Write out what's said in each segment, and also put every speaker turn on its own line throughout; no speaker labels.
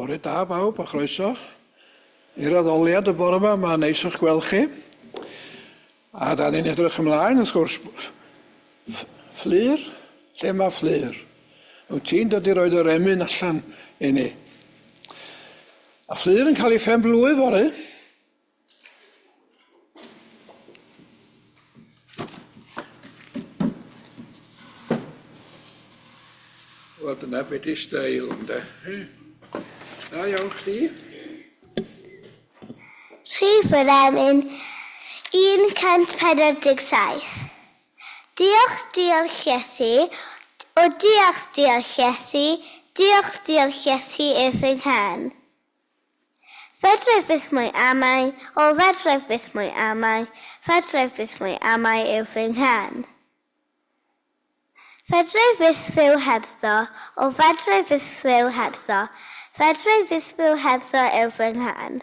Bore da bawb a chroeso i'r addoliad y bore yma. Mae'n neis o'ch gweld chi. A da ni'n edrych ymlaen, wrth gwrs, Fflur? Lle mae Fflur? Wyt ti'n dod i roed yr emyn allan i ni? A Fflur yn cael ei phen blwydd fory. Wel, dyna be di steil, ynde? Da iawn chdi.
Rhif yr emyn 147. Diolch, diolch Iesu, o diolch, diolch Iesu, diolch, diolch Iesu yw fy nghân. Fedrai fyth mwy amau, o fedrai fyth mwy amau, fedrai fyth mwy amau yw fy nghân. Fedrai fyth fyw hebddo, o fedrai fyth fyw hebddo, fedrai fyth fyw hebddo yw fy nghân.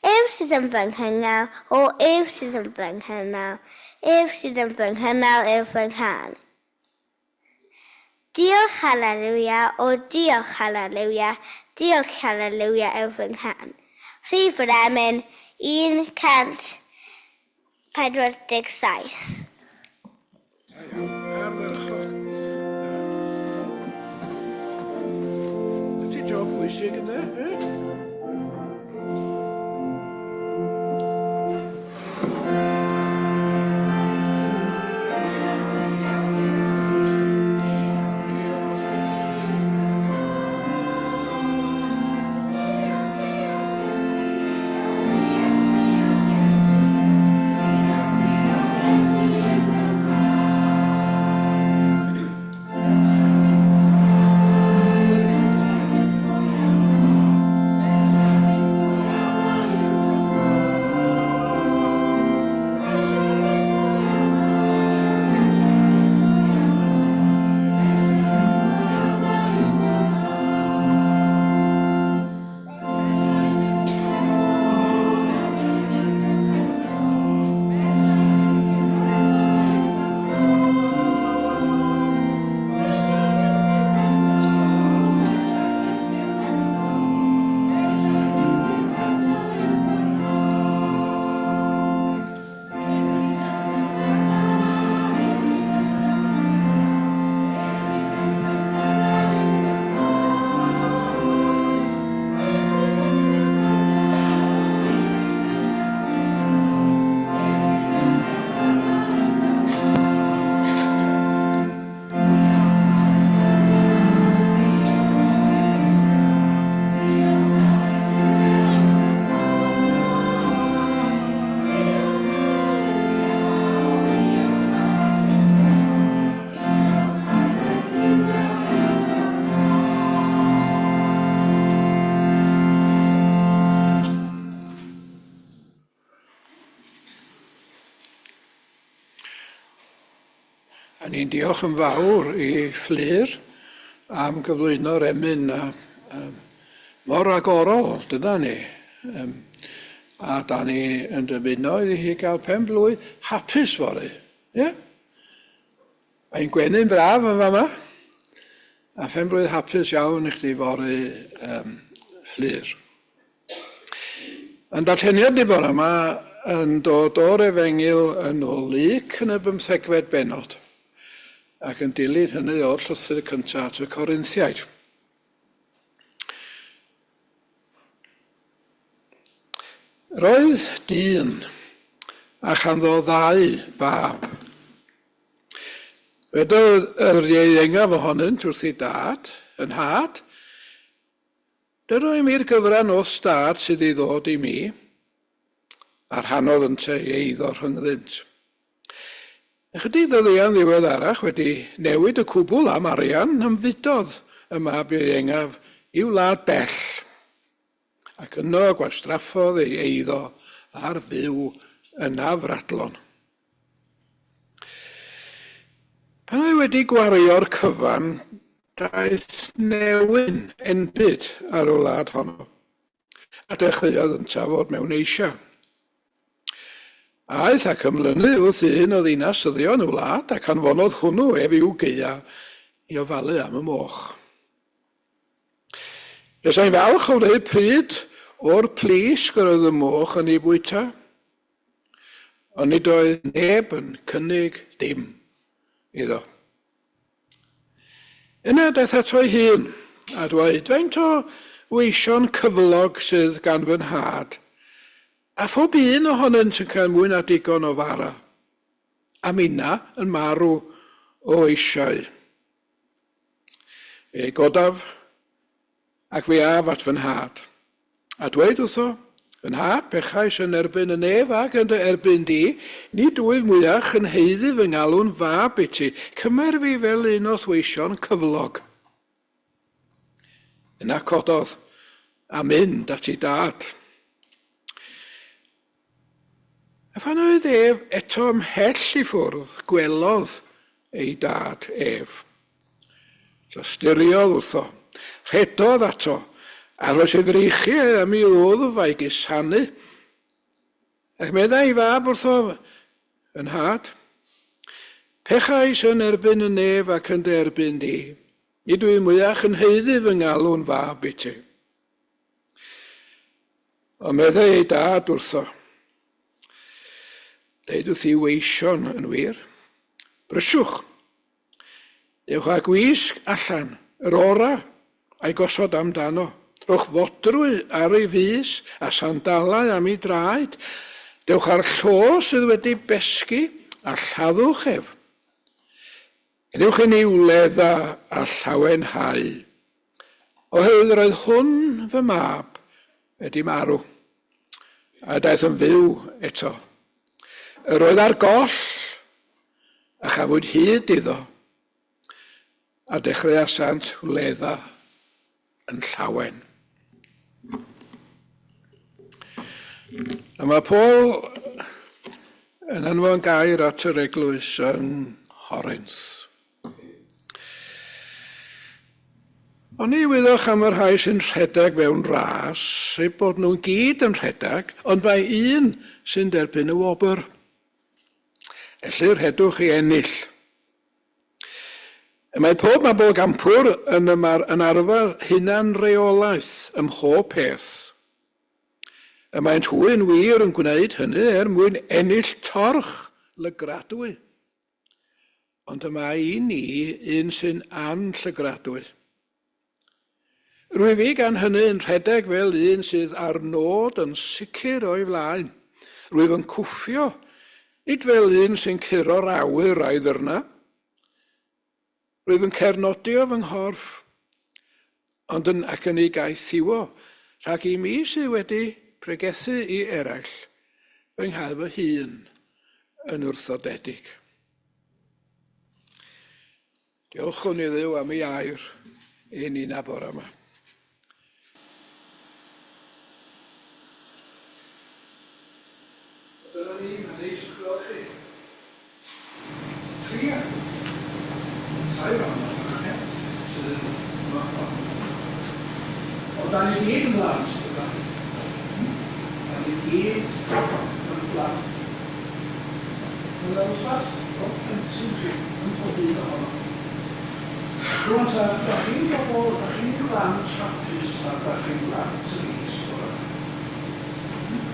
Ef sydd yn fy nghynnal, o ef sydd yn fy nghynnal, ef sydd yn fy nghynnal yw fy nghân. Diolch haleliwia, o diolch haleliwia, diolch haleliwia yw fy nghân. Rhif yr emyn, 147.
Da iawn, ardderchog. Ti job bwysig ynde? Eh? A ni'n diolch yn fawr i Fflur am gyflwyno'r emyn a um, mor ragorol, dyna ni. Um, a da ni yn dymuno iddi hi gael pen blwydd hapus fory. Ie? Yeah? Mae'n gwenu'n braf yn fama. A phen blwydd hapus iawn i chdi fory, um, Fflur. Yn darlleniad ni bore yma yn dod o'r Efengyl yn ôl Luc yn y bymthegfed bennod, ac yn dilyn hynny o'r llythyr cyntaf at y Corinthiaid. Roedd dyn a chanddo ddau fab. Dwedodd yr ieuengaf ohonynt wrth ei dad, Yn nhad, dyro i mi'r gyfran o'th stad sydd i ddod i mi. A rhannodd yntau ei eiddo rhyngddynt. Ychydig ddyddiau'n ddiweddarach, wedi newid y cwbl am arian, ymfudodd y mab ieuengaf i'w wlad bell, ac yno gwastraffodd ei eiddo ar fyw yn afradlon. Pan oedd wedi gwario'r cyfan, daeth newyn enbyd ar y wlad honno, a dechreuodd yntau fod mewn eisiau. Aeth ac ymlynu wrth un o ddinasyddion y wlad, ac anfonodd hwnnw ef i'w gaeau i ofalu am y moch. Buasai'n falch o wneud pryd o'r plisg yr oedd y moch yn ei bwyta, ond nid oedd neb yn cynnig dim iddo. Yna daeth ato ei hun a dweud, faint o weision cyflog sydd gan fy nhad, a phob un ohonynt yn cael mwy na digon o fara, a minna yn marw o eisiau. Fe godaf ac fe af at fy nhad, a dweud wrtho, Fy nhad, pechais yn erbyn y nef ac yn dy erbyn di, nid wyf mwyach yn haeddu fy ngalw'n fab i ti, cymer fi fel un o'th weision cyflog. Yna cododd, a mynd at ei dad. A phan oedd ef eto ymhell i ffwrdd, gwelodd ei dad ef. Tosturiodd wrtho, rhedodd ato, a rhoes ei freichiau am ei wddf a'i gusanu. Ac meddai ei fab wrtho, Fy nhad, pechais yn erbyn y nef ac yn dy erbyn di. Nid wyf mwyach yn haeddu fy ngalw'n fab i ti. Ond meddai ei dad wrtho, Deud wrth ei weision yn wir, Brysiwch, dewch â gwisg allan, yr ora, a'i gosod amdano. Rhowch fodrwy ar ei fys a sandalau am ei draed. Dewch â'r llo sydd wedi besgi a lladdwch ef. Gadewch i ni wledda a llawenhau, oherwydd yr oedd hwn fy mab wedi marw, a daeth yn fyw eto. Yr oedd ar goll, a chafwyd hyd iddo, a dechreuasant wledda yn llawen. A mae Paul yn anfon gair at yr eglwys yng Nghorinth. Ond ni wyddoch am y rhai sy'n rhedeg fewn ras, eu bod nhw'n gyd yn rhedeg, ond mae un sy'n derbyn y wobr. Ellir rhedwch i ennill. Y mae pob mabolgampwr yn ymar yn arfer hunanreolaeth ym mhob peth. Y maent hwy'n wir yn gwneud hynny er mwyn ennill torch lygradwy. Ond y mae i ni un sy'n anllygradwy. Rwyf fi gan hynny yn rhedeg fel un sydd â'r nod yn sicr o'i flaen. Rwyf yn cwffio, nid fel un sy'n curo'r awyr a'i ddyrna. Rwyf yn cernodio fy nghorff, ond yn ac yn ei gaethiwo, rhag i mi sydd wedi pregethu i eraill, fy nghael fy hun yn wrthodedig. Diolchwn i Dduw am ei air i nina bore yma. Dyna ni, mae'n neis i'ch gweld chi. Tria. Tair ohonoch chi, sydd yn yma. Ond da ni gyd yn blant, dydan? Da ni gyd yn blant. Mae 'na rywbeth o'r plentyn chi yn pob un ohonoch chi. Rŵan ta, dach chi'n bobl, dach chi'n blant hapus a dach chi'n blant trist bore 'ma? Hmm?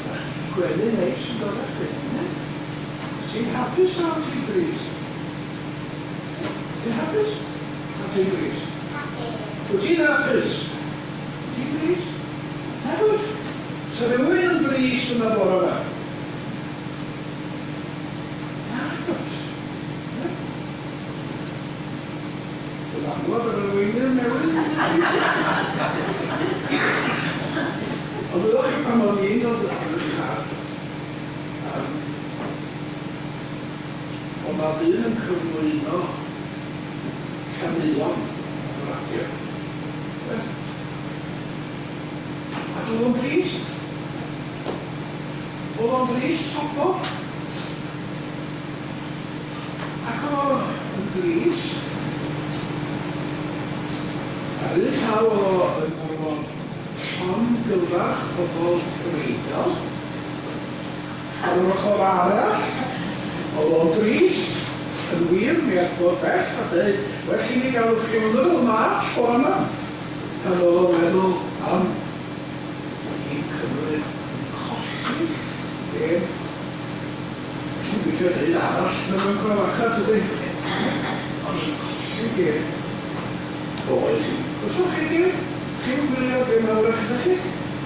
Dach chi'n gwenu neis yn dodach chi? Hmm? Ti'n hapus ta ti'n drist? Ti'n hapus ta ti'n drist? Hapus. Wyt ti'n hapus? Ti'n drist? Nagwyt? Sa rhywun yn drist yma bore 'ma? Nagoes. Na. Dylanwad yr arweinydd newydd? Ond wyddoch chi pan o'n i'n dod yn y car, yym, o'dd 'na ddyn yn cyflwyno caneuon ar y radio. Oedd. Ac oedd o'n drist. Oedd o'n drist sobor. Ac oedd o yn drist. Ar un llaw oedd o yn gorfod llongyfarch pobl yr Eidal. Ar yr ochr arall, oedd o'n drist, yn. wir, mi all fod bell a dweud, well i ni gael funeral march bore yma. Pan oedd o'n meddwl am tîm Cymru yn colli gêm. Felly dwi eisiau dweud arall mewn crafacha, tydi? Ond yn colli gêm. Ddoe chi. Gwelsoch chi gêm? Chi'n gwylio gemau wrach ydych chi?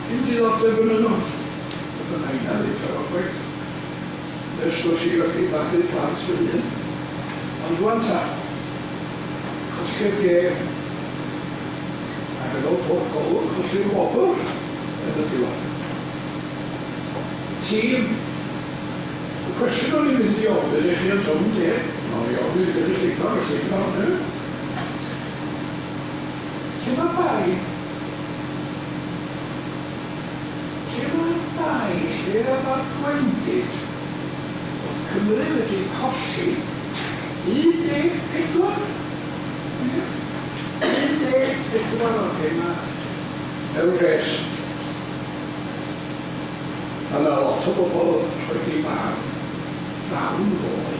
Dim diddordeb yn nhw. Oedd yna hynna ddim llawer chwaith. Nes dos i wedi magu plant fy hun. Ond rwan ta. Colli'r gêm. Ac yn ôl pob golwg, colli'r wobr yn y diwedd. Tîm. Y cwestiwn o'n i'n mynd i ofyn i chi yn sownd deg, o'n i ofyn i gynulleidfa felly, Lle mae bai? Lle mae'r bai? Lle mae'r gwendid? Bod Cymru wedi colli 14, ie, 14 o'r gemau mewn rhes. Mae yna lot o bobl yn rhoi eu barn pnawn ddoe.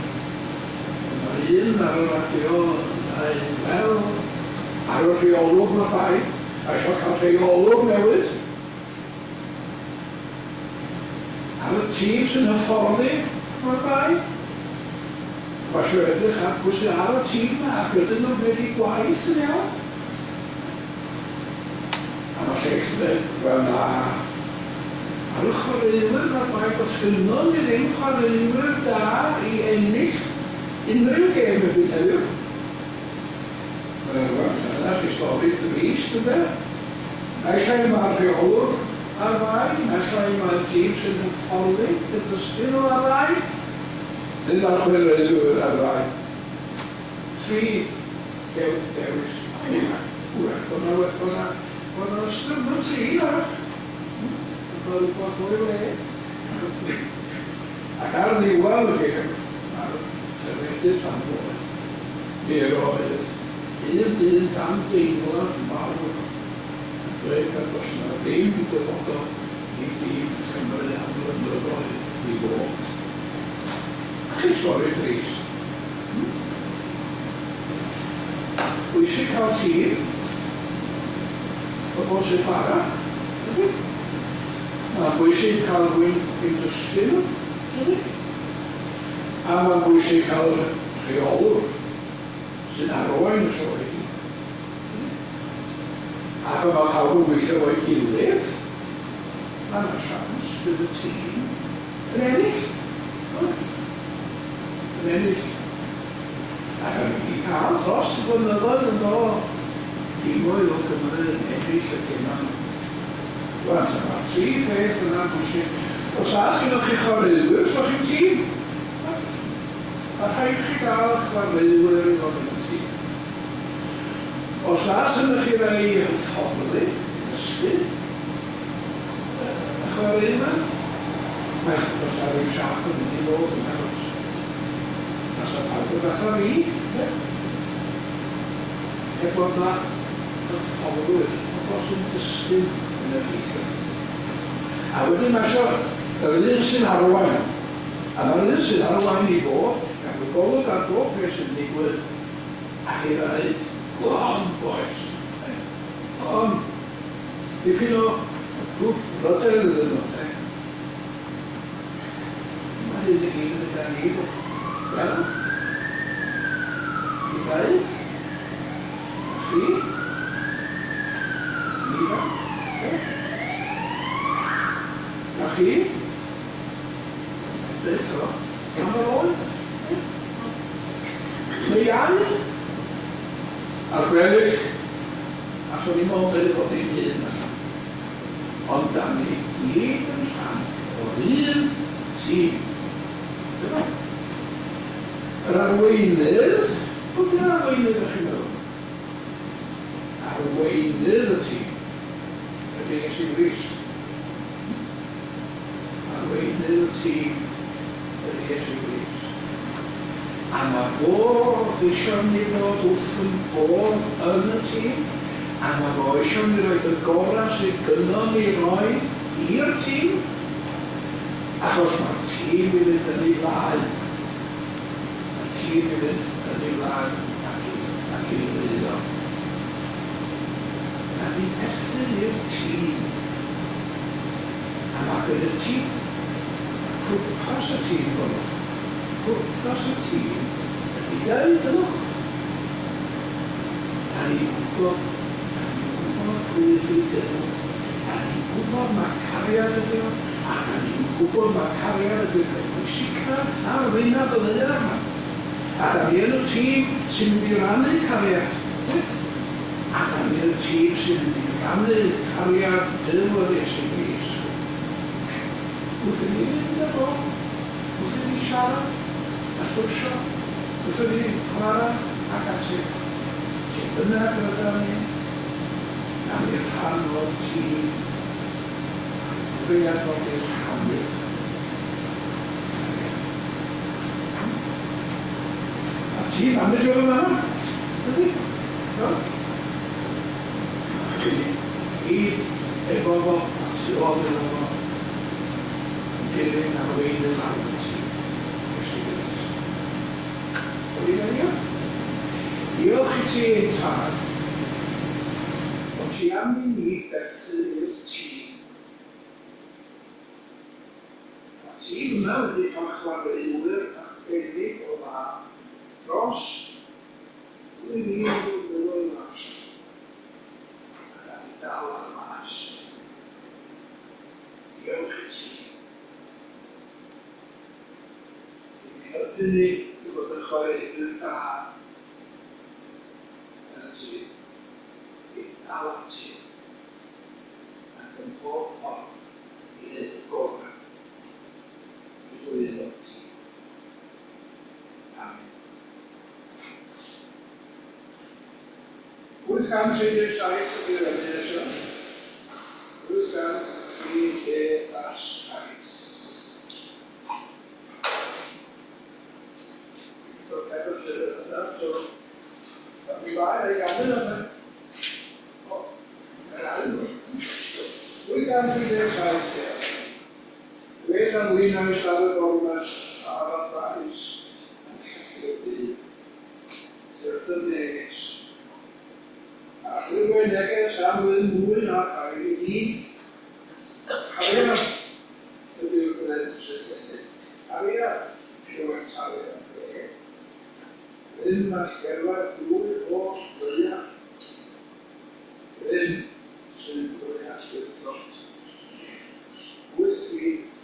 Ond mae'r un ar y radio yn dweud, wel, ar y rheolwr mae bai, a eisiau cael rheolwr newydd. Ar y tîm sy'n hyfforddi mae bai. Mae eisiau edrych ar pwy sydd ar y tîm 'na ac ydyn nhw'n gwneud eu gwaith yn iawn. A mae lleill yn dweud, wel na, ar y chwaraewyr mae'r bai, does gynnon ni ddim chwaraewyr da i ennill unrhyw gêm erbyn heddiw. Wel, rwan, dyna chi stori drist, ynde? Naill ai mae'r rheolwr ar fai, naill ai mae'r tîm sy'n hyfforddi yn dysgu nhw ar fai, neu mae'r chwaraewyr ar fai. Tri dewis. Hwyrach bod 'na bod 'na bod 'na ystyr mewn tri arall. Bod rhywbeth o'i le. Ac ar ddiwedd y gêm, ar teledu tan ddoe, mi roedd un dyn dan deimlad mawr yn dweud nad oes 'na ddim dyfodol i dîm Cymru am flynyddoedd i ddod. A chi stori drist. Bwysig cael tîm, pobl sy'n chwarae, dydy? Mae'n bwysig cael rhywun i'w dysgu nhw, dydy? A mae'n bwysig cael rheolwr sy'n arwain y sioe i gyd, dydy? A pan mae pawb yn gweithio efo'i gilydd, mae yna siawns bydd y tîm yn ennill. Oes. Yn ennill. A da ni 'di cael dros y blynyddoedd yn do, timoedd o Gymru yn ennill y gemau 'ma. Rwan ta, mae'r tri pheth yna'n bwysig. Os na sgynnoch chi chwaraewyr, so chi'm tîm. Mae rhaid chi gael chwaraewyr i fod yn y tîm. Os na sgynnoch chi rai i hyfforddi, i ddysgu, y chwaraewyr, wel, does 'na ddim siâp yn mynd i fod yn nag oes. Tasa pawb yn fatha fi, ynde? Heb bod 'na hyfforddwyr, pobl sy'n dysgu yn effeithiol. A wedyn mae isio yr un sy'n arwain, a mae'r un sy'n arwain i fod gadw golwg ar bob peth sy'n digwydd ac i ddeud, Go on boys! Go on! Dipyn o brwdfrydedd iddyn nhw, de. Mae hyn i gyd yn mynd â ni, wel, i ddeud, a chi, ni fa, de. A chi, dweud o, am yr oed, de. Neu iau, a'r gweddill, Allwn ni mond deud bod ni'n hŷn allan. Ond dan ni gyd yn rhan o'r un tîm. Dyna. Yr arweinydd, pwy di'r arweinydd ydych chi'n meddwl? Arweinydd y tîm ydy Iesu Grist. Arweinydd y tîm ydy Iesu Grist. A mae fo eisiau ni fod wrth yn bodd yn y tîm, a mae fo eisiau ni roid y gorau sydd gynnon ni roi i'r tîm, achos mae'r tîm i fynd yn ei flaen. Mae'r tîm. tîm i fynd yn ei flaen ac i lwyddo. Da ni'n perthyn i'r tîm. A mae gen y tîm, pwrpas y tîm hwnnw, pwrpas y tîm ydy dweud ylwch. Da ni'n gwybod, da ni'n gwybod pwy ydy Duw, da ni'n gwybod mae cariad ydy o, a da ni'n gwybod mae cariad ydy'r peth pwysica ar wyneb y ddaear yma. A da ni yn y tîm sy'n mynd i rannu cariad. A da ni yn y tîm sy'n mynd i rannu cariad Duw yr Iesu Grist. Wrth i ni fynd â fo, wrth i ni siarad a sgwrsio, wrth i ni chwarae ac ati, lle bynnag rydan ni, da ni rhan o'r tîm, a'n bwriad fod i rhannu cariad. A'r tîm manager yn fan'na, ydy? Do? Chi gyd efo fo a tu ôl iddo fo yn dilyn arweinydd mawr y tîm, Iesu Grist. Wedi weddïo? Diolch i ti ein Tad, bod ti am i ni berthyn i'r tîm. Mae'r tîm yma wedi cael chwaraewyr arbennig o dda dros 2,000 o flynyddoedd o amser, a da ni dal ar y maes. Diolch i ti. Ti'n helpu ni i fod yn chwaraewyr da yn y tîm, i ddal ati ac ym mhob ffordd i wneud y gorau i lwyddo'r tîm. Amen. 837 ydy'r emyn nesaf. 837. Dwi'n heb y llyfr yna, so mi faen ei ganu yna. O, yr ail. 837, ie. Gwell am wynais ar y gormes ar y thrais yn llethu'r byd. Tyrd yn nes. A chlywed neges am wyn mwy na rhai i ni. Cariad ydy'r bryn sy'n llethu. Cariad yw'r taliad teg. Bryn a cherdded drwy'r holl ddaear. Bryn sy'n fwy awdurdod. 837.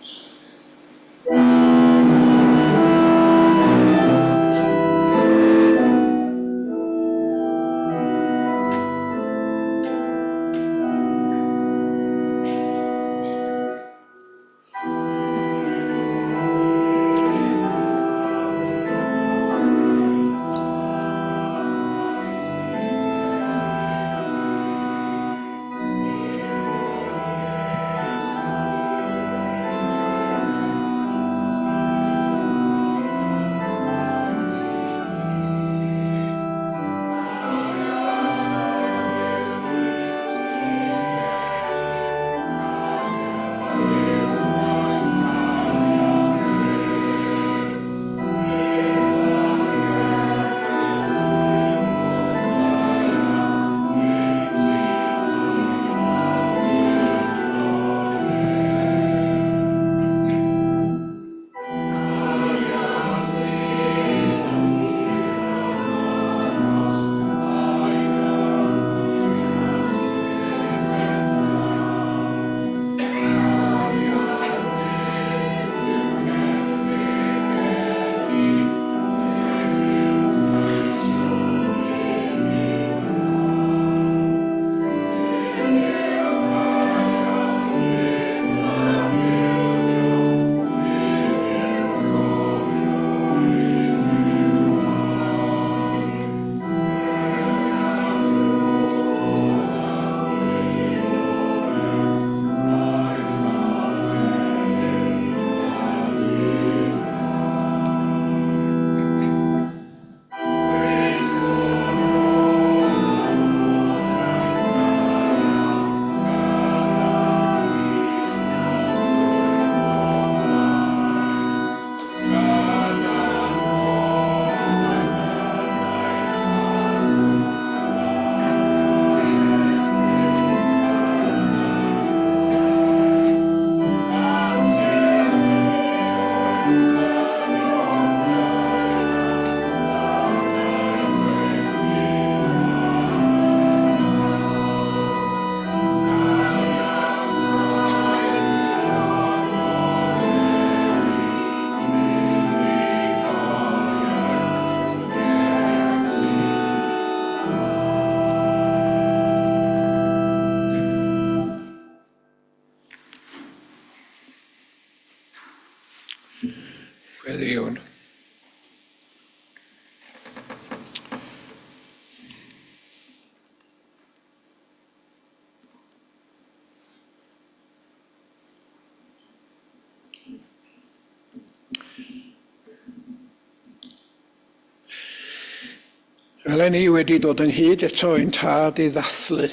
Fel ni wedi dod ynghyd eto ein tad i ddathlu.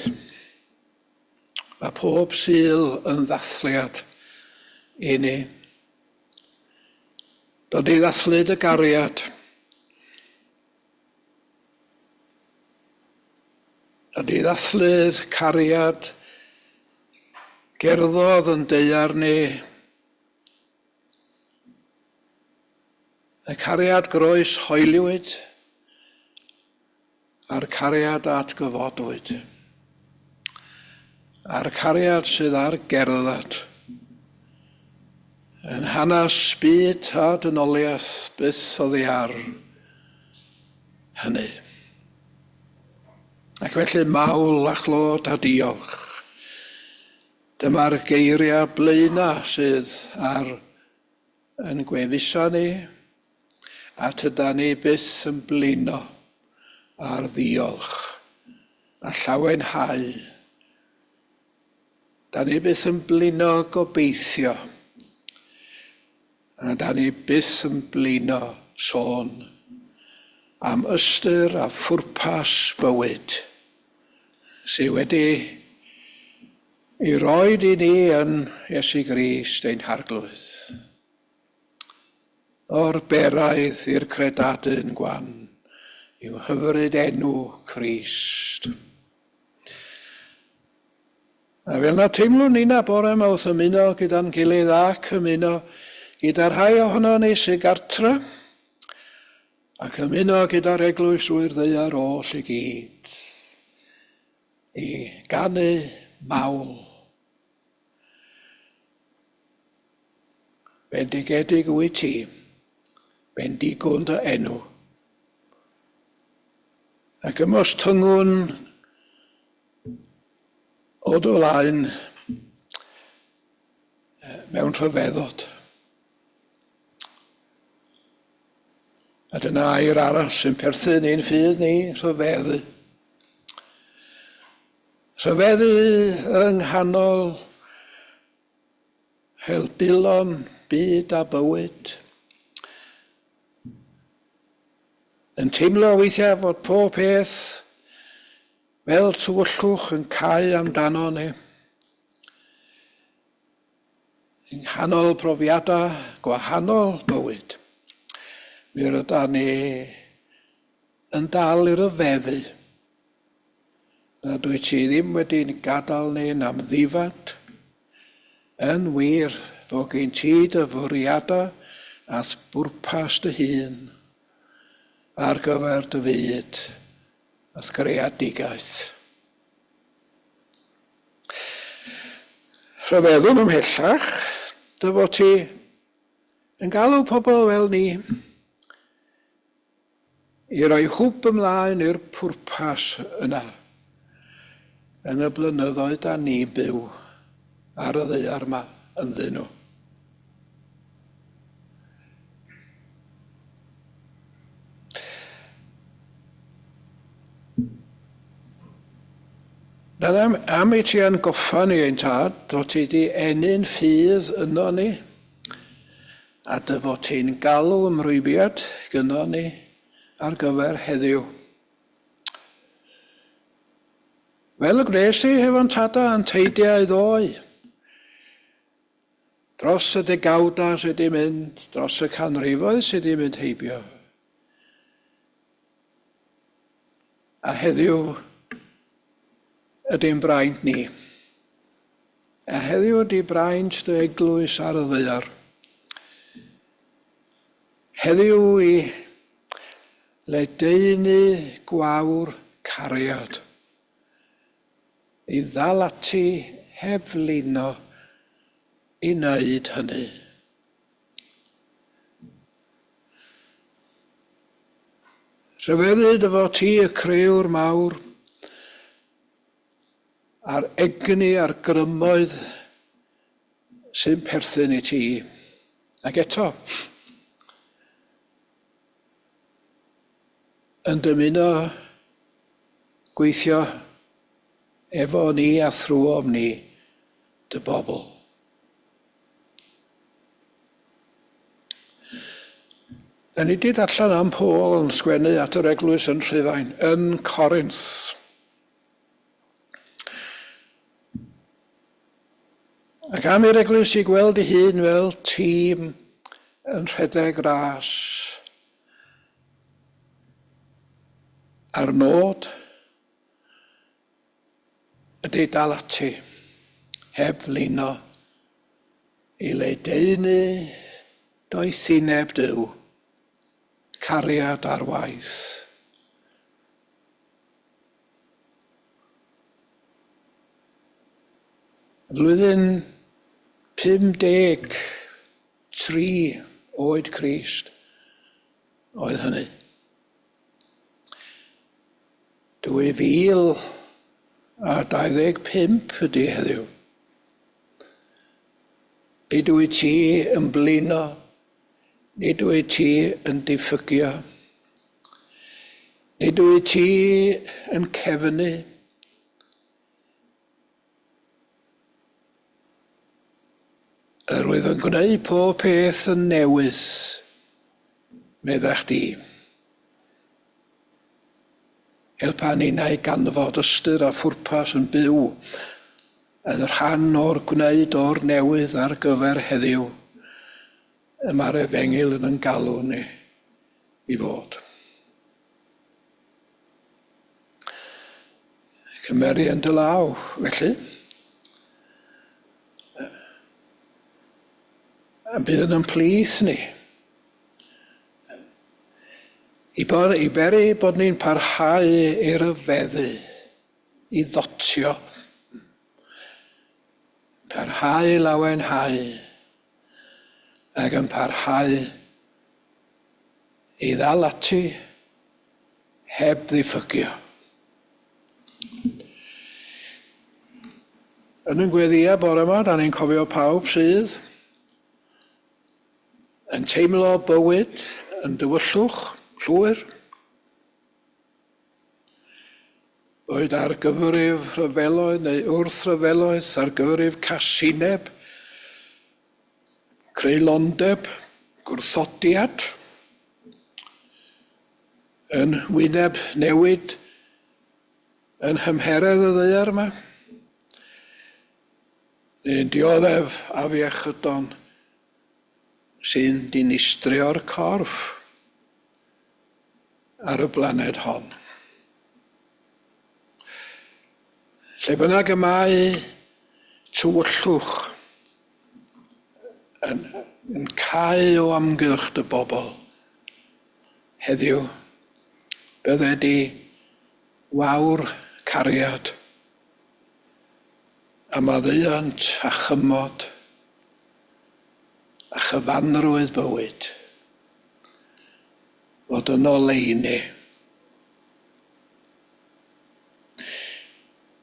Mae pob Sul yn ddathliad i ni. Dod i ddathlu dy gariad. Dod i ddathlu'r cariad gerddodd yn daear ni. Y cariad groes hoeliwyd a'r cariad atgyfodwyd, a'r cariad sydd ar gerdded yn hanes byd a dynoliaeth byth oddi ar hynny. Ac felly mawl a chlod a diolch. Dyma'r geiriau blaena sydd ar yn gwefuso ni, a tydan ni byth yn blino ar ddiolch a llawenhau. Da ni byth yn blino gobeithio, a da ni byth yn blino sôn am ystyr a phwrpas bywyd sydd wedi ei roed i ni yn Iesu Grist ein Harglwydd. O'r beraidd i'r credadun gwan yw hyfryd enw Crist. A fel na teimlwn ni'na bore yma wrth ymuno gyda'n gilydd ac ymuno gyda rhai ohono ni sydd gartre, ac ymuno gyda'r eglwys drwy'r ddaear oll i gyd, i ganu mawl. Bendigedig wyt ti, bendigwn dy enw. Ac ymostyngwn o dy flaen mewn rhyfeddod. A dyna air arall sy'n perthyn i'n ffydd ni, rhyfeddu. Rhyfeddu yng nghanol Helbulon byd a bywyd. Yn teimlo weithiau fod pob peth fel tywyllwch yn cau amdano ni. Yng nghanol profiadau gwahanol bywyd, mi rydan ni yn dal i ryfeddu nad wyt ti ddim wedi'n gadael ni'n amddifad. Yn wir, fo gen ti dy fwriadau a'th bwrpas dy hun ar gyfer dy fyd a'th greadigaeth. Rhyfeddwn ymhellach dy fod ti yn galw pobl fel ni i roi hwb ymlaen i'r pwrpas yna yn y blynyddoedd da ni byw ar y ddaear yma ynddyn nhw. Dyna am, am i ti yn goffa ni ein tad, fod ti di ennyn ffydd yno ni, A dy fod ti'n galw ymrwymiad gynnon ni ar gyfer heddiw. Fel y gwnes di hefo'n tada a'n teidiau ddoe. Dros y degawdau sydd wedi mynd, dros y canrifoedd sydd wedi mynd heibio. A heddiw ydy'n braint ni. A heddiw ydy braint dy eglwys ar y ddaear. Heddiw i ledaenu gwawr cariad, i ddal ati heb flino i wneud hynny. Rhyfeddu dy fod ti y crëwr mawr, a'r egni a'r grymoedd sy'n perthyn i ti. Ac eto, yn dymuno gweithio efo ni a thrwom ni dy bobl. Da ni 'di darllen am Paul yn sgwennu at yr eglwys yn Rhufain, yn Corinth. Ac am i'r eglwys i gweld ei hun fel tîm yn rhedeg ras. A'r nod ydy dal ati, heb flino, i ledaenu doethineb Duw, cariad ar waith. Yn flwyddyn 53 oed Crist oedd hynny. 2025 ydy heddiw. Nid wyt ti yn blino, nid wyt ti yn diffygio, nid wyt ti yn cefnu. Yr wyf yn gwneud pob peth yn newydd, medda chdi. Helpa ninnau ganfod ystyr a phwrpas yn byw yn rhan o'r gwneud o'r newydd ar gyfer heddiw y mae'r Efengyl yn yn galw ni i fod. Cymeri yn dy law, felly. A bydd yn ymplith ni. I, bod, i beri bod ni'n parhau i ryfeddu, i ddotio, parhau i lawenhau, ac yn parhau i ddal ati heb ddiffygio. Yn yn gweddia bore yma, da ni'n cofio pawb sydd yn teimlo bywyd yn dywyllwch llwyr, boed ar gyfrif rhyfeloedd neu wrthryfeloedd, ar gyfrif casineb, creulondeb, gwrthodiad, yn wyneb newid yn nhymheredd y ddaear yma, neu'n dioddef afiechydon sy'n dinistrio'r corff ar y blaned hon. Lle bynnag y mae tywyllwch yn, yn cau o amgylch dy bobl heddiw, bydde di wawr cariad a maddeuant a chymod a chyfanrwydd bywyd fod yn oleuni.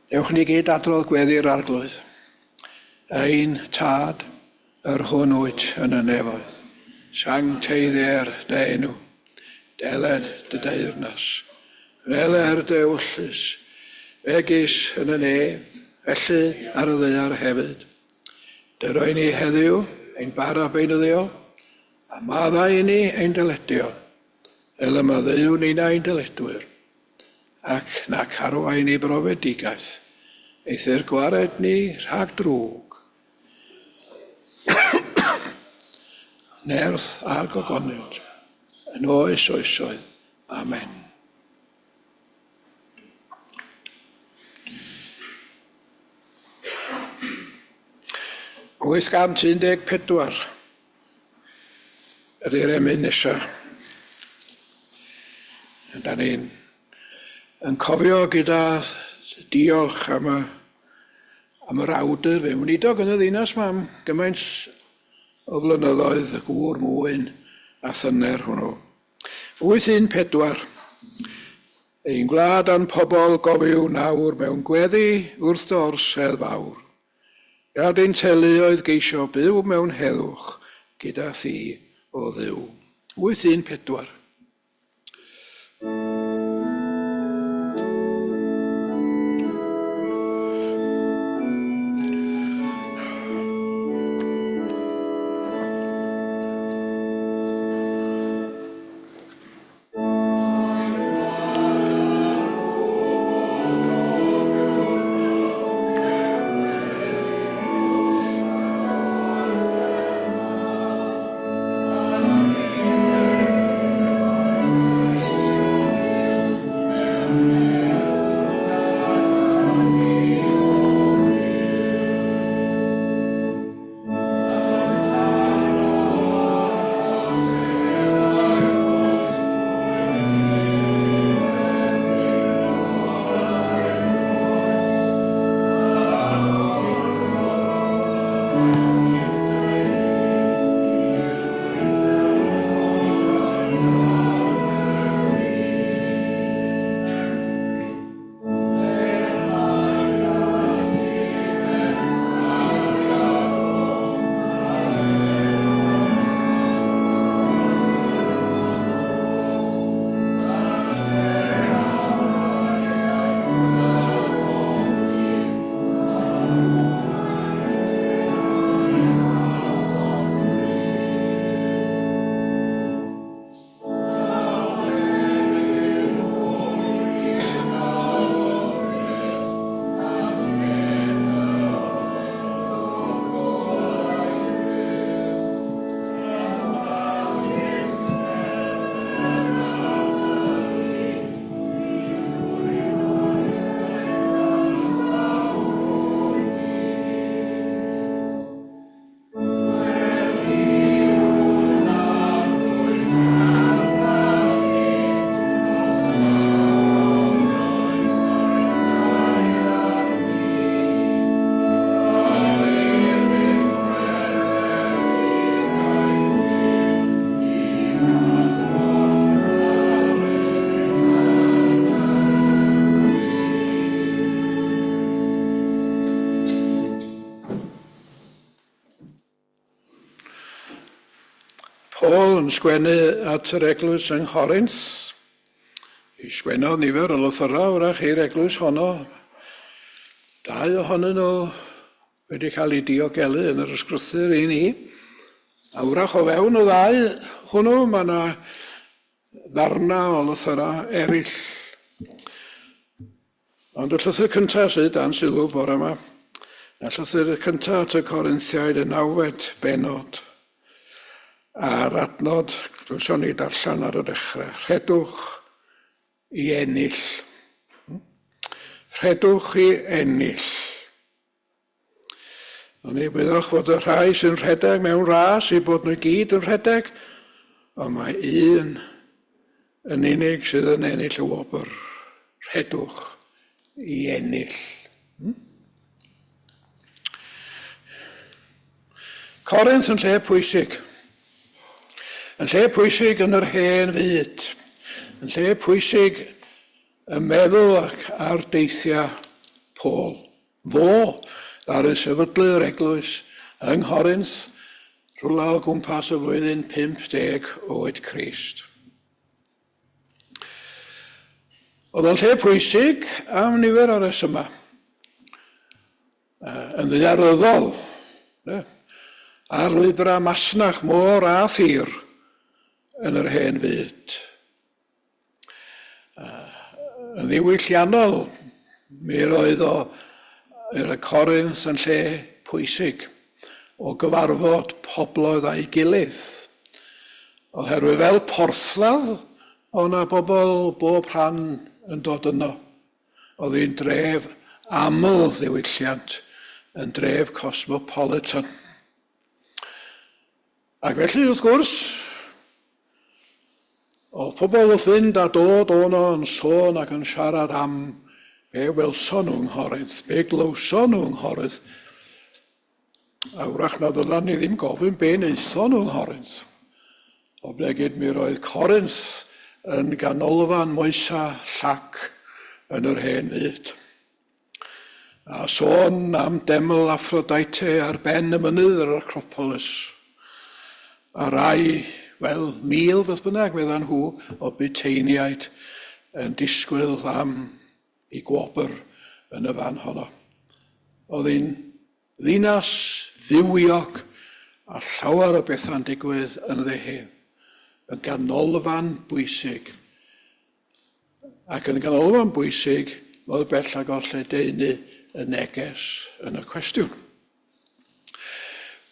Dewch ni gyd adrodd gweddi'r Arglwydd. Ein Tad, yr hwn wyt yn y nefoedd, sancteiddier dy enw, deled dy deyrnas, wneler dy ewyllys, megis yn y nef, felly ar y ddaear hefyd. Dy roi ni heddiw ein bara beunyddiol, a maddau i ni ein dyledion, fel y maddeuwn ninnau ein dyledwyr, ac nac arwain i brofedigaeth, eithr gwared ni rhag drwg. Nerth a'r gogoniant, yn oes oesoedd. Amen. 814 ydy'r emyn nesa. Da ni'n yn cofio gyda diolch am y, am yr awdur, fe weinidog yn y ddinas ma am gymaint o flynyddoedd, y gŵr mwyn a thyner hwnnw. 814. Ein gwlad a'n pobl gofiwn nawr mewn gweddi wrth dy orsedd fawr. Gad ein teuluoedd geisio byw mewn heddwch gyda thi, o Dduw. 814. Paul yn sgwennu at yr eglwys yng Nghorinth. I sgwennodd nifer o lythyrau wrach i'r eglwys honno. Dau ohonyn nhw wedi cael eu diogelu yn yr ysgrythur i ni. A wrach o fewn y ddau hwnnw mae yna ddarnau o lythyrau eraill. Ond y llythyr cyntaf sydd dan sylw bore yma, y llythyr cyntaf at y Corinthiaid y nawfed benod, a'r adnod glywson ni darllen ar y dechrau, rhedwch i ennill. Rhedwch i ennill. Ond ni wyddoch fod y rhai sy'n rhedeg mewn ras eu bod nhw i gyd yn rhedeg, ond mae un yn unig sydd yn ennill y wobr. Rhedwch i ennill. Hmm? Corinth yn lle pwysig. Yn lle pwysig yn yr hen fyd. Yn lle pwysig y meddwl ac ar deithiau Paul. Fo ddaru sefydlu yr eglwys yng Nghorinth rhywle o gwmpas y flwyddyn 50 oed Crist. Oedd o'n lle pwysig am nifer o resymau. Yn ddaearyddol, ar lwybrau masnach môr a thir yn yr hen fyd. Yn ddiwylliannol, mi roedd o yr y Corinth yn lle pwysig o gyfarfod pobloedd a'i gilydd. Oherwydd fel porthladd, o na bobl bob rhan yn dod yno. Oedd hi'n dref aml ddiwylliant, yn dref cosmopolitan. Ac felly, wrth gwrs, oedd pobl wrth fynd a dod o'no yn sôn ac yn siarad am be welson nhw yng Nghorinth, be glywson nhw yng Nghorinth. A wrach na ddylan ni ddim gofyn be wnaethon nhw yng Nghorinth. Oblegid mi roedd Corinth yn ganolfan moesa llac yn yr hen fyd. A sôn am deml Aphrodite ar ben y mynydd yr Acropolis. A rai, wel, 1,000 beth bynnag, meddan nhw, o Buteiniaid yn disgwyl am i gwobr yn y fan honno. Oedd hi'n ddinas fywiog a llawer o bethau'n digwydd ynddi hi. Yn ganolfan bwysig Ac yn ganolfan bwysig mor bell ag oll lledaenu y neges yn y cwestiwn.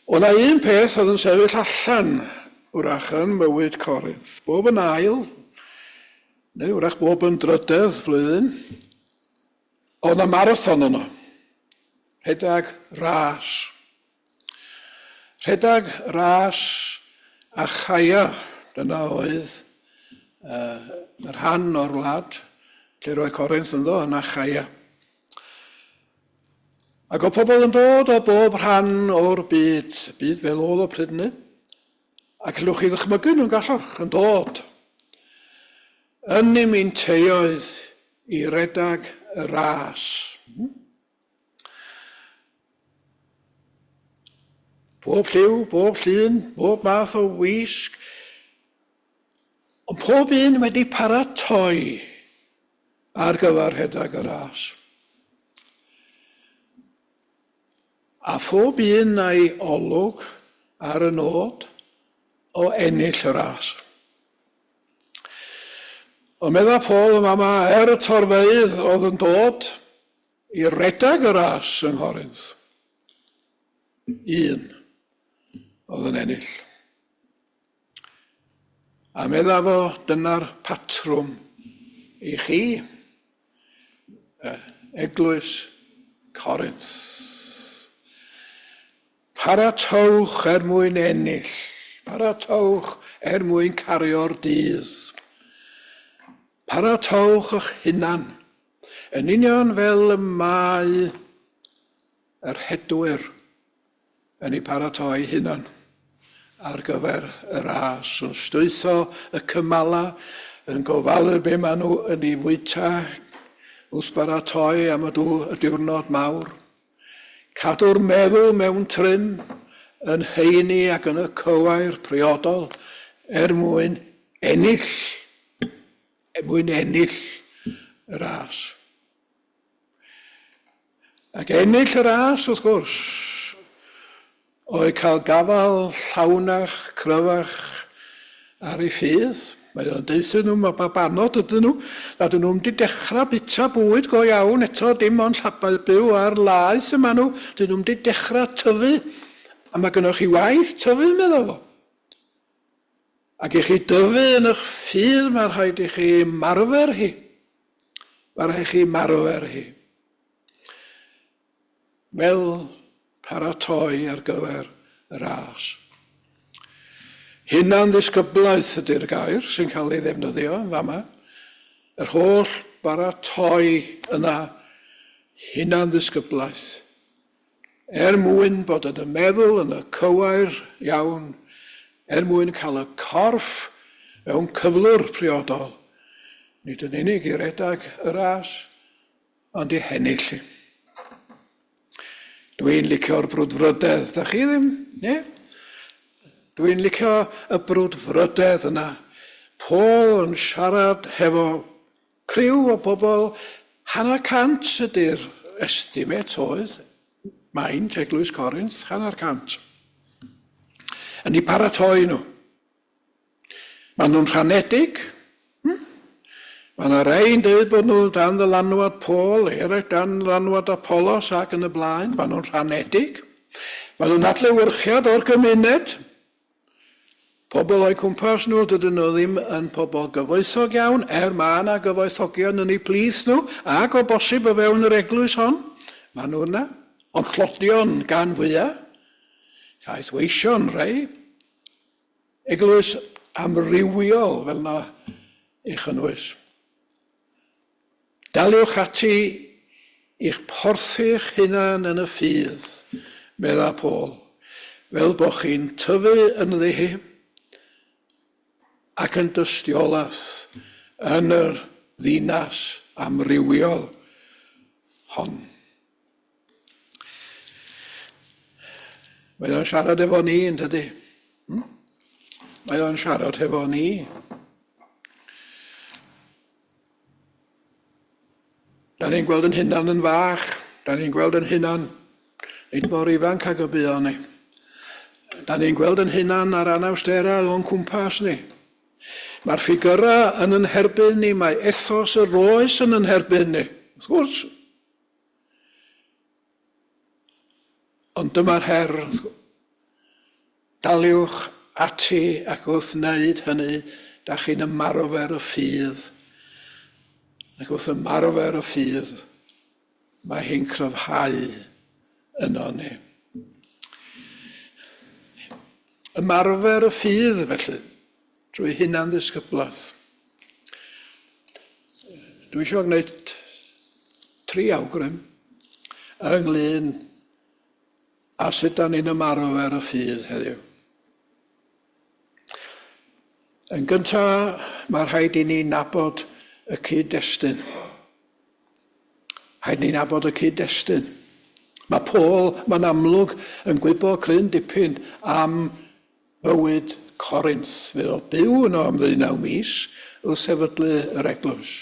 O na un peth oedd yn sefyll allan wrach yn mywyd Corinth, bob yn ail, neu wrach bob yn drydedd flwyddyn, oedd na marathon yno. Rhedeg ras. Rhedeg ras Achaia, dyna oedd uh, y rhan o'r wlad lle roedd Corinth ynddo, yn Achaia. Ac oedd pobl yn dod o bob rhan o'r byd, byd fel oedd o pryd hynny, ac allwch chi ddychmygu nhw'n gallwch, yn dod yn ei minteioedd i redag y ras. Pob lliw, bob llun, bob math o wisg, ond pob un wedi paratoi ar gyfer rhedeg y ras. A phob un a'i olwg ar y nod o ennill y ras. Ond medda Paul yn fama, er y torfeydd oedd yn dod, I redeg y ras yng Nghorinth, un oedd yn ennill. A medda fo, dyna'r patrwm i chi, eglwys Corinth. Paratowch er mwyn ennill, paratowch er mwyn cario'r dydd. Paratowch eich hunan, yn union fel y mae yr rhedwyr yn eu paratoi hunan ar gyfer y ras, yn stwytho y cymalau, yn gofalu be maen nhw yn ei fwyta wrth baratoi am y diwrnod mawr. Cadw'r meddwl mewn trym, yn heini ac yn y cywair priodol er mwyn ennill, er mwyn ennill y ras. Ac ennill y ras, wrth gwrs, oedd cael gafael llawnach, cryfach ar ei ffydd. Mae o'n deuthyn nhw, mae babanod ydyn nhw, nad ydyn nhw'n wedi dechrau bita bwyd go iawn eto, dim ond llabau byw ar laeth yma nhw, dyn nhw'n wedi dechrau tyfu. A mae gennych chi waith tyfu, meddwl fo. Ac i chi dyfu yn eich ffydd, mae rhaid i chi ymarfer hi. Mae rhaid i chi ymarfer hi. Fel paratoi ar gyfer y ras. Hunan ddisgyblaeth ydy'r gair sy'n cael ei ddefnyddio yn fama. Yr holl baratoi yna, hunan ddisgyblaeth. Er mwyn bod yn y meddwl yn y cywair iawn, er mwyn cael y corff mewn cyflwr priodol, nid yn unig i redag y ras, ond i hennill hi. Dwi'n licio'r brwdfrydedd, da chi ddim? Ne? Dwi'n licio y brwdfrydedd yna. Paul yn siarad hefo criw o bobl, hanner cant ydy'r estimate oedd, maint Eglwys Corinth, hanner cant. Yn ei paratoi nhw. Maen nhw'n rhanedig. Hmm? Mae yna rei'n dweud bod nhw dan ddylanwad Paul, eraill dan ddylanwad Apollos ac yn y blaen. Maen nhw'n rhanedig. Maen nhw'n adlewyrchiad o'r gymuned. Pobl o'u cwmpas nhw, dydyn nhw ddim yn pobl gyfoethog iawn, er mae yna gyfoethogion yn eu plith nhw, ac o bosib o fewn yr eglwys hon. Maen nhw yna, ond tlodion gan fwyaf. Caeth weision rhai. Eglwys amrywiol fel 'na ei chynnwys. Daliwch ati i'ch porthi'ch hunan yn y ffydd, medda Paul, fel bo chi'n tyfu ynddi hi ac yn dystiolaeth yn yr ddinas amrywiol hon. Mae o'n siarad efo ni, yn tydi? Hmm? Mae o'n siarad hefo ni. Da ni'n gweld yn hunan yn fach. Da ni'n gweld yn hunan nid mor ifanc ag y buon ni. Da ni'n gweld yn hunan ar anawsterau o'n cwmpas ni. Mae'r ffigyrau yn yn herbyn ni, mae ethos yr oes yn yn herbyn ni. Wrth gwrs. Ond dyma'r her. Daliwch ati ac wrth wneud hynny, da chi'n ymarfer y ffydd. Ac wrth ymarfer y ffydd, mae hi'n cryfhau yno ni. Ymarfer y ffydd, felly, drwy hunan ddisgyblaeth. Dwi eisiau gwneud tri awgrym ynglyn â sut da ni'n ymarfer y ffydd heddiw. Yn gyntaf, mae rhaid i ni nabod y cyd-destun. Rhaid ni nabod y cyd-destun. Mae Paul, mae'n amlwg, yn gwybod cryn dipyn am fywyd Corinth. Fe oedd byw yno am ddeunaw mis wrth sefydlu yr eglwys.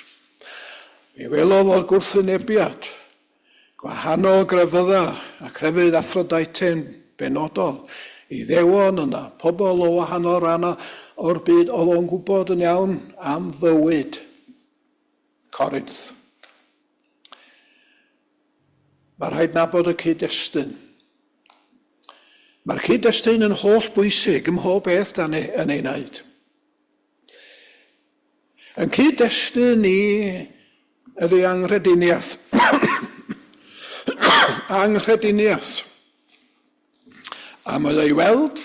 Mi welodd o'r gwrthwynebiad, gwahanol grefyddau a crefydd Aphrodite'n benodol, Iddewon yna, pobl o wahanol rannau o'r byd, oedd o'n gwybod yn iawn am fywyd Corinth. Mae rhaid nabod y cyd-destun. Mae'r cyd-destun yn holl bwysig ym mhob beth da ni yn ei wneud. Yn cyd-destun ni ydy anghrediniaeth. Anghrediniaeth. A mae o'i weld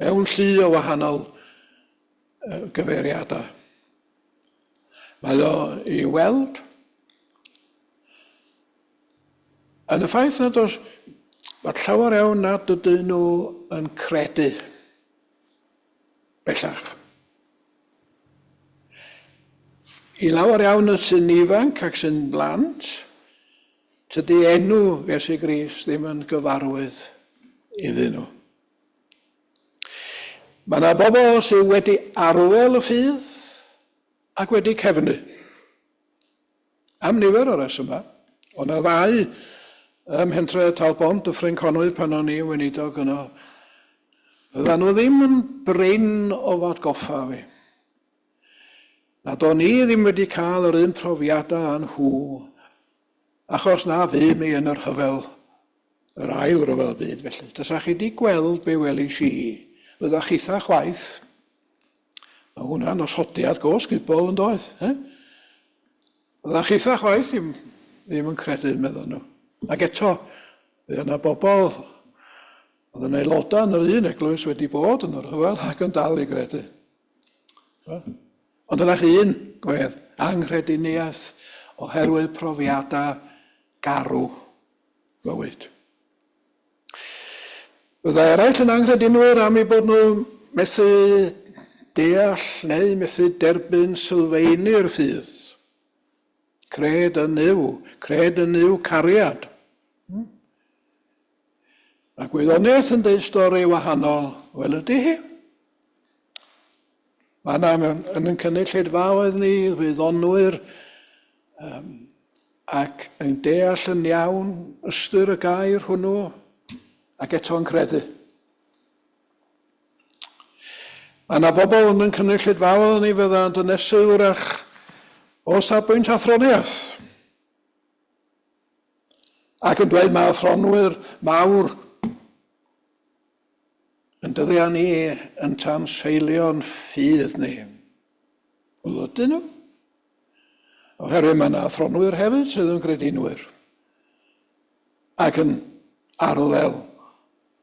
mewn llu o wahanol gyfeiriadau. Mae o i weld yn y ffaith nad oes, mae llawer iawn nad ydyn nhw yn credu bellach. I lawer iawn sy'n ifanc ac sy'n blant, tydi enw Iesu Grist ddim yn gyfarwydd iddyn nhw. Mae yna bobl sydd wedi arwel y ffydd ac wedi cefnu. Am nifer o resymau. Oedd 'na ddau ym mhentre Tal-bont, Dyffryn Conwy, pan o'n i'n weinidog yno. Fyddan nhw ddim yn brin o f'atgoffa fi. Nad o'n i ddim wedi cael yr un profiadau â nhw, achos na fum i yn y rhyfel, yr ail ryfel byd felly. Tasa chi 'di gweld be welis i, fydda chitha chwaith. Mae hwnna'n osodiad go sgubol yn doedd? Eh? Fydda chitha chwaith ddim, ddim yn credu, meddwn nhw. Ac eto, fe yna bobl oedd yn aelodau yn yr un eglwys wedi bod yn yr rhyfel ac yn dal i gredu. Ond yna chi un gwedd, anghrediniaeth oherwydd profiadau garw bywyd. Byddai eraill yn anghredinwyr am eu bod nhw methu deall neu methu derbyn sylfeini'r ffydd. Cred yn Nuw, cred yn Nuw cariad. Hmm? Mae gwyddoniaeth yn dweud stori wahanol, wel ydy hi. Mae yna mewn, yn yn cynulleidfaoedd ni, wyddonwyr, um, ac yn deall yn iawn ystyr y gair hwnnw, ac eto'n credu. Mae yna bobl yn yn cynulleidfaoedd ni fyddant yn dynesu wrach o safbwynt athroniaeth. Ac yn dweud mae athronwyr mawr yn dyddiau ni yn tanseilio'n ffydd ni. Wel, ydyn nhw? Oherwydd mae yna athronwyr hefyd sydd yn gredinwyr ac yn arddel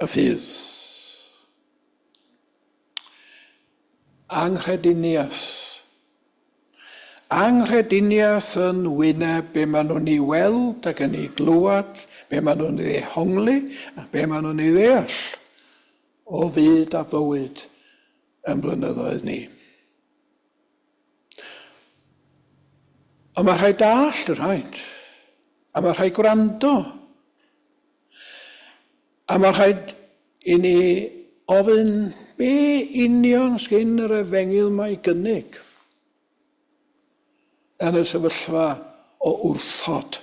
y ffydd. Anghrediniaeth. Anghrediniaeth yn wyneb be maen nhw'n ei weld ac yn ei glywed, be maen nhw'n ei ddehongli a be maen nhw'n ei ddeall o fyd a bywyd yn blynyddoedd ni. Ond mae rhaid dallt y rhaid. A mae rhaid gwrando. A mae rhaid i ni ofyn be union sgyn yr efengyl mae gynnig yn y sefyllfa o wrthod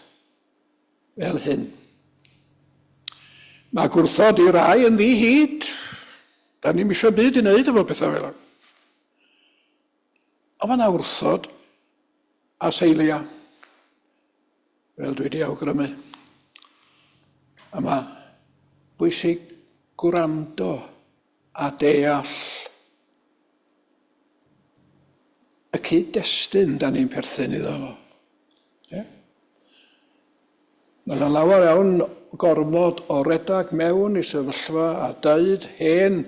fel hyn. Mae gwrthod i rai yn ddi-hid. Da ni'm eisiau byd i wneud efo pethau fel yna. Ond mae yna wrthod a seilia, fel dwi wedi awgrymu. A mae bwysig gwrando a deall y cyd-destun da ni'n perthyn iddo fo. Yeah? Mae yna lawer iawn gormod o redag mewn i sefyllfa a deud hen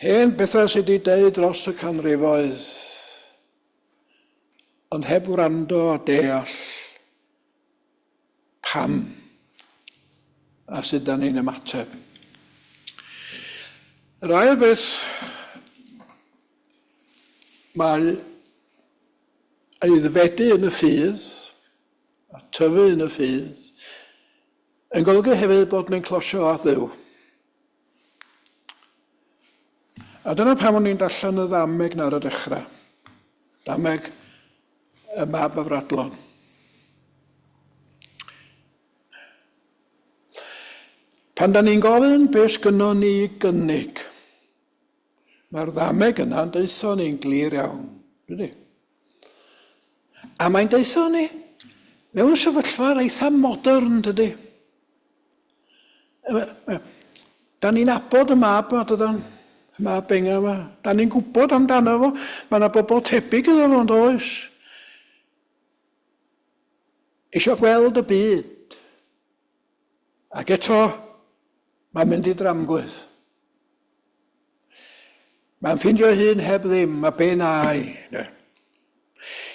Hen bethau sydd wedi deud dros y canrifoedd, ond heb wrando a deall pam a sut da ni'n ymateb. Yr ail beth, mae aeddfedu yn y ffydd a tyfu yn y ffydd yn golygu hefyd bod ni'n closio at Dduw. A dyna pam o'n i'n darllen y ddameg 'na ar y dechrau. Dameg y mab afradlon. Pan da ni'n gofyn beth sgynnon ni i gynnig, mae'r ddameg yna'n deutho ni'n glir iawn, dydy? A mae'n deutho ni mewn sefyllfa eitha modern, dydy? Da ni'n nabod y mab 'ma, dydan? Y mab benga 'ma. Da ni'n gwybod amdano fo. Mae yna bobl tebyg iddo fo, ond oes? Eisiau gweld y byd. Ac eto, mae'n mynd i dramgwydd. Mae'n ffindio hun heb ddim, a be nai. Ne.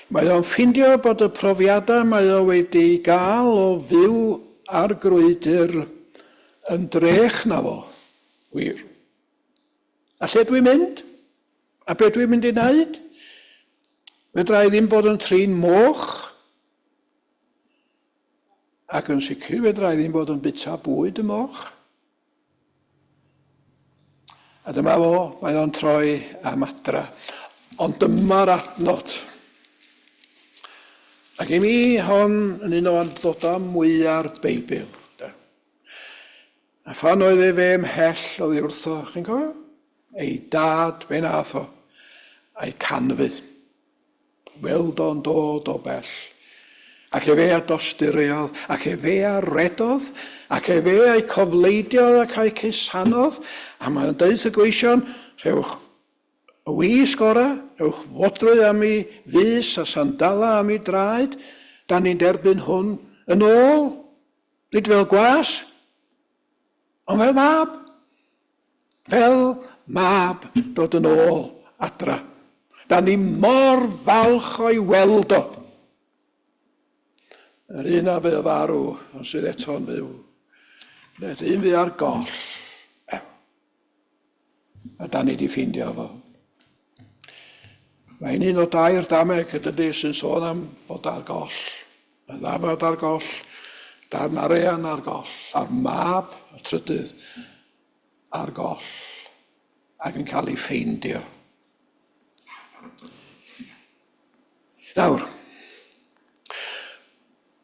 Mae o'n ffindio bod y profiadau mae o wedi gael o fyw ar grwydr yn drech na fo. Wir. A lle dwi'n mynd? A be dwi'n mynd i wneud? Fedra i ddim bod yn trin moch. Ac yn sicr fedra i ddim bod yn byta bwyd y moch. A dyma fo, mae o'n troi am adra. Ond dyma'r adnod. Ac i mi, hon yn un o adnodau mwya'r Beibl. A phan oedd efe ymhell oddi wrtho, chi'n cofio? Ei dad, fe nath o, a'i canfu. Weld o'n dod o bell. Ac efe a dosturiodd, ac efe a redodd, ac efe a'i cofleidiodd ac a'i cusanodd, a mae'n deud y gweision, rhewch y wisg ora, rhewch fodrwy am i fys a sandala am i draed, da ni'n derbyn hwn yn ôl, nid fel gwas, ond fel mab. Fel mab dod yn ôl adra. Da ni mor falch o'i weld o. Yr un a fu farw, ond sydd eto'n fyw. Neu'r un fu ar goll. A da ni di ffeindio fo. Mae'n un o dair dameg ydydy sy'n sôn am fod ar goll. Y ddafad ar goll, darn arian ar goll, a'r mab, y trydydd, ar goll ac yn cael ei ffeindio. Nawr,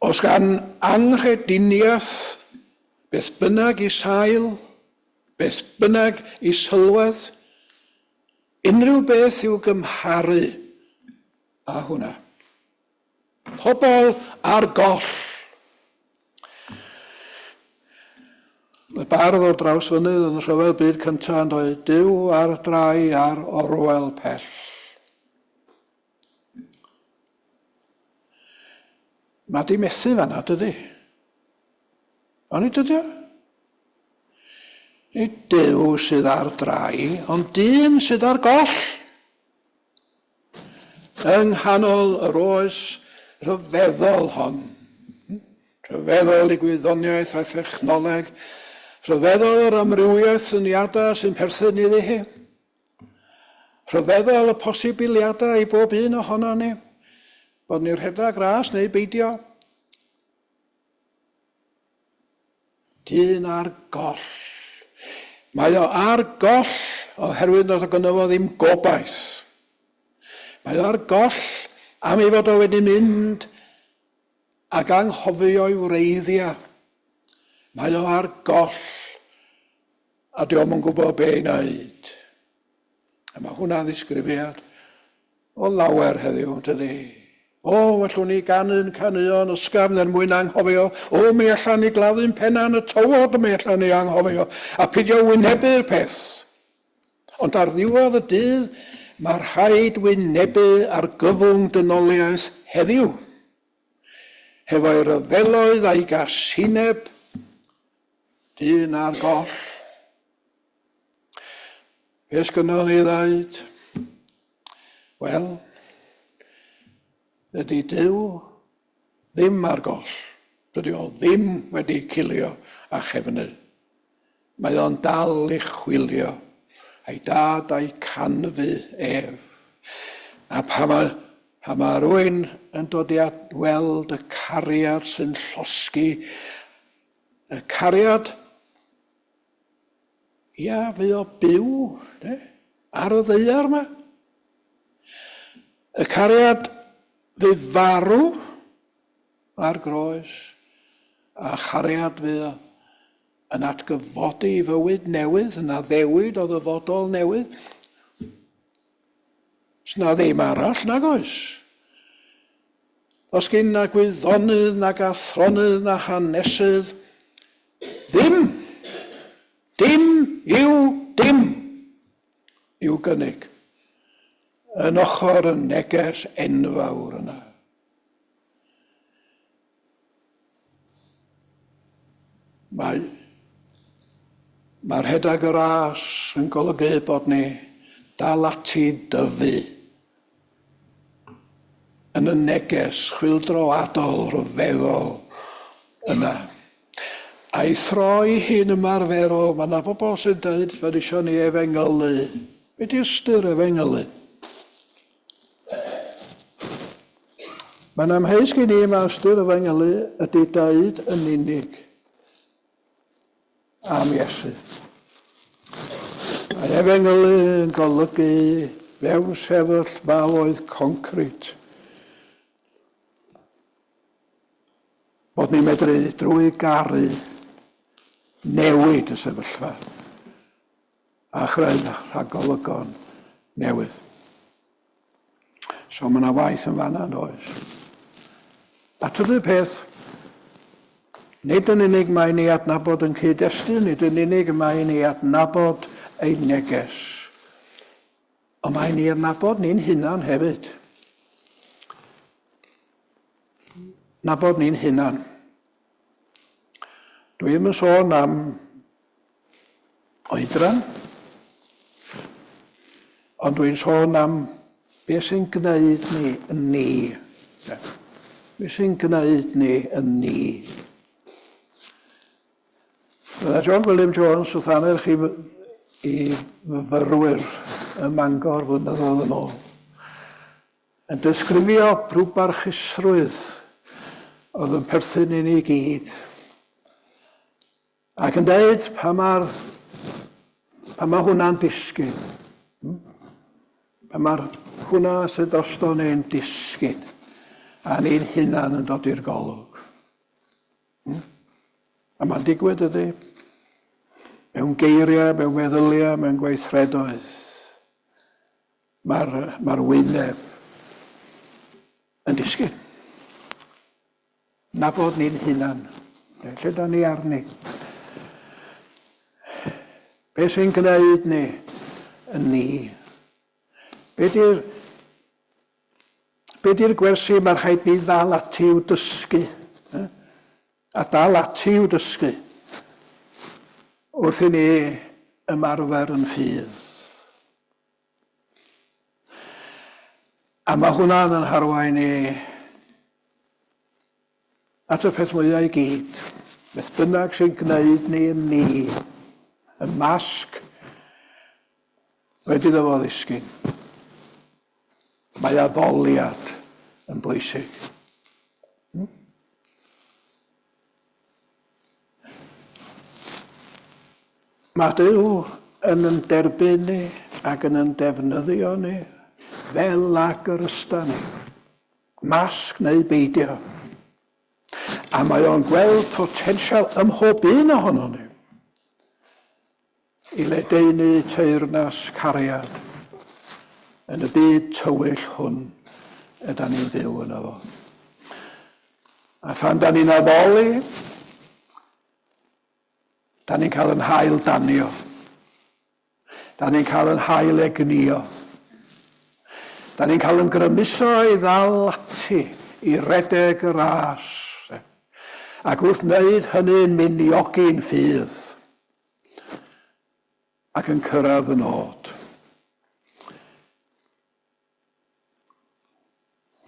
os gan anghrediniaeth beth bynnag i sail, beth bynnag i sylwedd, unrhyw beth i'w gymharu â hwnna. Pobl ar goll. Y bardd o Drawsfynydd yn y Rhyfel Byd Cyntaf yn dweud, Duw ar drai ar orwel pell. Mae di methu fanna, dydy? Oni dydy o? Nid Duw sydd ar drai, ond dyn sydd ar goll. Yng nghanol yr oes rhyfeddol hon, rhyfeddol i gwyddoniaeth a thechnoleg, rhyfeddol yr amrywiaeth syniadau sy'n perthyn iddi hi, rhyfeddol y posibiliadau i bob un ohono ni, bod ni'n rhedeg ras neu beidio. Dyn ar goll. Mae o ar goll oherwydd nad oedd gynno fo ddim gobaith. Mae o ar goll am ei fod o wedi mynd ac anghofio'i wreiddiau. Mae o ar goll a di o'm yn gwybod be i wneud. A mae hwnna'n ddisgrifiad o lawer heddiw, tydi? O, allwn ni ganu'n caneuon ysgafn er mwyn anghofio. O, mi allan ni gladdu'n penna yn y tywod, mi allan ni anghofio. A pidio wynebu'r peth. Ond ar ddiwedd y dydd, mae rhaid wynebu argyfwng dynoliaeth heddiw. Hefo'i ryfeloedd a'i gasineb, dyn ar goll. Be sgynnon ni ddaud? Wel, dydy Duw ddim ar goll. Dydy o ddim wedi cilio a chefnu. Mae o'n dal i chwilio, a'i dad a'i canfu ef. A pa mae, pa mae rhywun yn dod i weld y cariad sy'n llosgi, y cariad Ia, fe o byw, de, ar y ddaear yma. Y cariad fe farw ar groes, a chariad fe yn atgyfodi i fywyd newydd, yn addewid o ddyfodol newydd. Sna ddim arall, nag oes. Os gyn na gwyddonydd, nag athronydd, na hanesydd, ddim, dim yw dim i'w gynnig yn ochr y neges enfawr yna. Mae, mae rhedeg y ras yn golygu bod ni dal ati dyfu yn y neges chwyldroadol rhyfeddol yna. A'i throi hi'n ymarferol, mae yna bobl sy'n dweud fod eisiau ni efengylu. Be di ystyr efengylu? Mae'n amheus gen i mae ystyr efengylu ydy dweud yn unig am Iesu. Mae efengylu yn golygu mewn sefyllfaoedd concrit bod ni'n medru drwy garu newid y sefyllfa a chreu rhagolygon newydd. So mae yna waith yn fanna, yn does? A trydydd peth, nid yn unig mae'n ei adnabod yn cyd-destun, nid yn unig mae'n ei adnabod ei neges, ond mae'n ei adnabod ni'n hunan hefyd. Nabod ni'n hunan. Dwi ddim yn sôn am oedran, ond dwi'n sôn am beth sy'n gwneud ni yn ni. Beth sy'n gwneud ni yn ni. Fydda John William Jones wrth annerch i, i fyfyrwyr ym Mangor flynyddoedd yn ôl. Yn disgrifio rhyw barchusrwydd oedd yn perthyn i ni gyd. Ac yn dweud pa mae'r pa mae hwnna'n disgyn. Hmm? Pa mae'r hwnna sydd drosto ni'n disgyn a ni'n hunan yn dod i'r golwg. Hmm? A mae'n digwydd ydy. Mewn geiriau, mewn meddyliau, mewn gweithredoedd. Mae'r mae wyneb yn disgyn. Nabod ni'n hunan. Lle da ni arni? Be sy'n gwneud ni yn ni? Be di'r Be di'r gwersi mae rhaid ni ddal ati i'w dysgu? Eh? A dal ati i'w dysgu wrth i ni ymarfer yn ffydd. A mae hwnna'n yn harwain ni At y peth mwyaf i gyd, beth bynnag sy'n gwneud ni yn ni, y masg wedi iddo fo ddisgyn. Mae addoliad yn bwysig. Hmm? Mae Duw yn yn derbyn ni ac yn yn defnyddio ni fel ag yr ysta ni. Masg neu beidio. A mae o'n gweld potensial ym mhob un ohonon ni i ledaenu teyrnas cariad yn y byd tywyll hwn ydan ni'n byw yno fo. A phan da ni'n addoli, da ni'n cael yn hael danio. Da ni'n cael yn hael egnïo. Da ni'n cael yn grymuso i ddal ati i redeg y ras. Ac wrth wneud hynny'n miniogi'n ffydd ac yn cyrraedd y nod.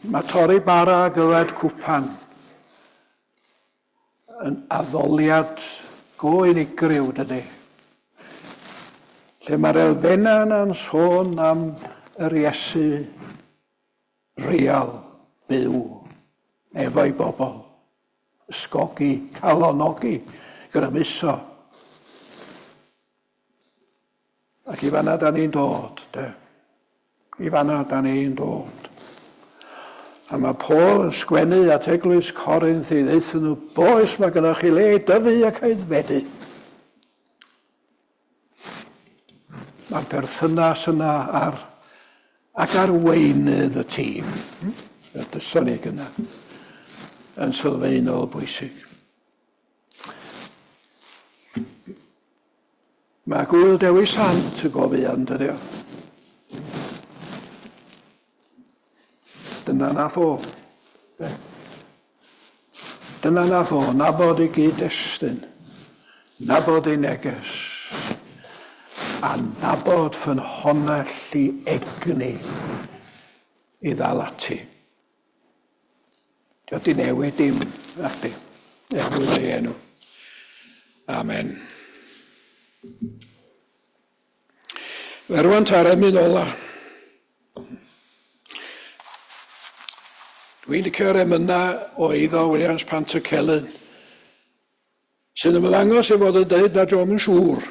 Mae torri bara ac yfed cwpan yn addoliad go unigryw, dydy? Lle mae'r elfennau yna'n sôn am yr Iesu real, byw, efo'i bobl. Ysgogi, calonogi, grymuso. Ac i fanna da ni'n dod, de. I fanna da ni'n dod. A mae Paul yn sgwennu at eglwys Corinth i ddeutha nhw, boes, mae gynnwch chi le i dyfu ac aeddfedu. Mae'r perthynas yna ar, ac arweinydd y tîm, y dysonig yna, yn sylfaenol bwysig. Mae Gŵyl Dewi Sant yn go fuan, dydy o. Dyna nath o. Dyna nath o, nabod ei gyd-destun, nabod ei neges, a nabod ffynhonnell i egni i ddal ati. Dio di newid dim, nacdi. Er mwyn ei enw. Amen. Fe rwan ta'r emyn ola. Dwi'n licio'r emynau o eiddo Williams Pantycelyn, sy'n ymddangos ei fod yn dweud nad yw'n siŵr.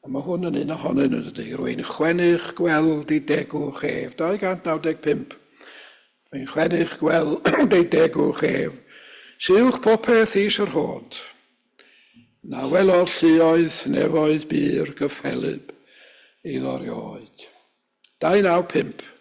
A mae hwn yn un ohonyn nhw, dydy. Rwy'n chwennych gweld i degwch ef. 295. Rwy'n chwennych gweld ei degwch ef. Sy'wch popeth is yr hod. Na welodd lluoedd nefoedd bur gyffelyb iddo rioed. 295.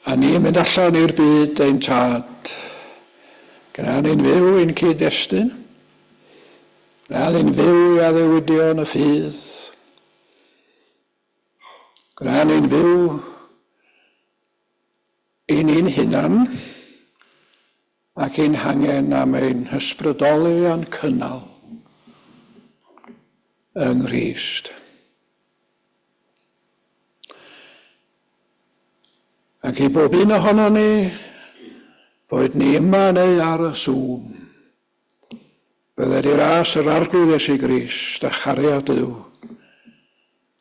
A ni'n mynd allan i'r byd ein tad. Gwna ni'n fyw i'n cyd-destun. Gwna ni'n fyw i addewidion y ffydd. Gwna ni'n fyw i ni'n hunan ac ein hangen am ein hysbrydoli a'n cynnal yng Nghrist. Ac i bob un ohono ni, boed ni yma neu ar y Zoom, bydded i ras yr Arglwydd Iesu Grist a chariad Duw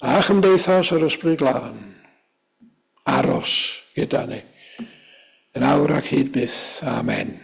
a chymdeithas yr Ysbryd Glân aros gyda ni, yn awr ac hyd byth. Amen.